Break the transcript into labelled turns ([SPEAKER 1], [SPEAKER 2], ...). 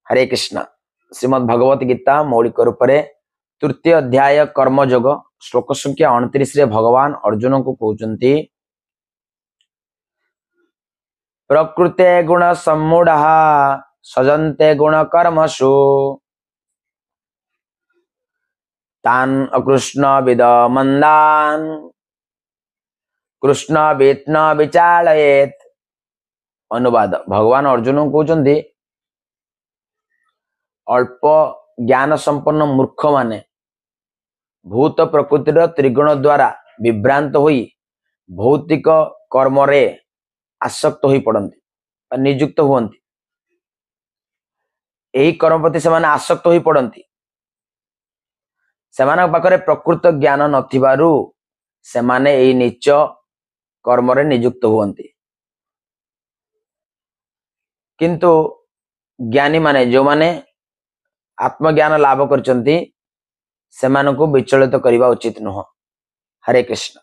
[SPEAKER 1] ହରେ କୃଷ୍ଣ। ଶ୍ରୀମଦ୍ ଭଗବତ ଗୀତା ମୌଳିକ ରୂପରେ ତୃତୀୟ ଅଧ୍ୟାୟ କର୍ମଯୋଗ ଶ୍ଲୋକ ସଂଖ୍ୟା 29ରେ ଭଗବାନ ଅର୍ଜୁନଙ୍କୁ କହୁଛନ୍ତି, ପ୍ରକୃତେ ଗୁଣ ସମ୍ମୂଢ଼ ସଜନ୍ତେ ଗୁଣ କର୍ମସୁ ତାନ୍ ଅକୃଷ୍ଣ ବିଦ ମନ୍ଦାନ କୃଷ୍ଣ ବିତ୍ନ ବିଚାଳୟେତ୍। ଅନୁବାଦ, ଭଗବାନ ଅର୍ଜୁନଙ୍କୁ କହୁଛନ୍ତି, ଅଳ୍ପ ଜ୍ଞାନ ସମ୍ପନ୍ନ ମୂର୍ଖ ମାନେ ଭୂତ ପ୍ରକୃତିର ତ୍ରିଗୁଣ ଦ୍ୱାରା ବିଭ୍ରାନ୍ତ ହୋଇ ଭୌତିକ କର୍ମରେ ଆସକ୍ତ ହୋଇ ପଡନ୍ତି ବା ନିଯୁକ୍ତ ହୁଅନ୍ତି। ଏହି କର୍ମ ପ୍ରତି ସେମାନେ ଆସକ୍ତ ହୋଇ ପଡନ୍ତି। ସେମାନଙ୍କ ପାଖରେ ପ୍ରକୃତ ଜ୍ଞାନ ନଥିବାରୁ ସେମାନେ ଏଇ ନୀଚ କର୍ମରେ ନିଯୁକ୍ତ ହୁଅନ୍ତି। କିନ୍ତୁ ଜ୍ଞାନୀ ମାନେ, ଯେଉଁମାନେ ଆତ୍ମଜ୍ଞାନ ଲାଭ କରିଛନ୍ତି, ସେମାନଙ୍କୁ ବିଚଳିତ କରିବା ଉଚିତ ନୁହଁ। ହରେ କୃଷ୍ଣ।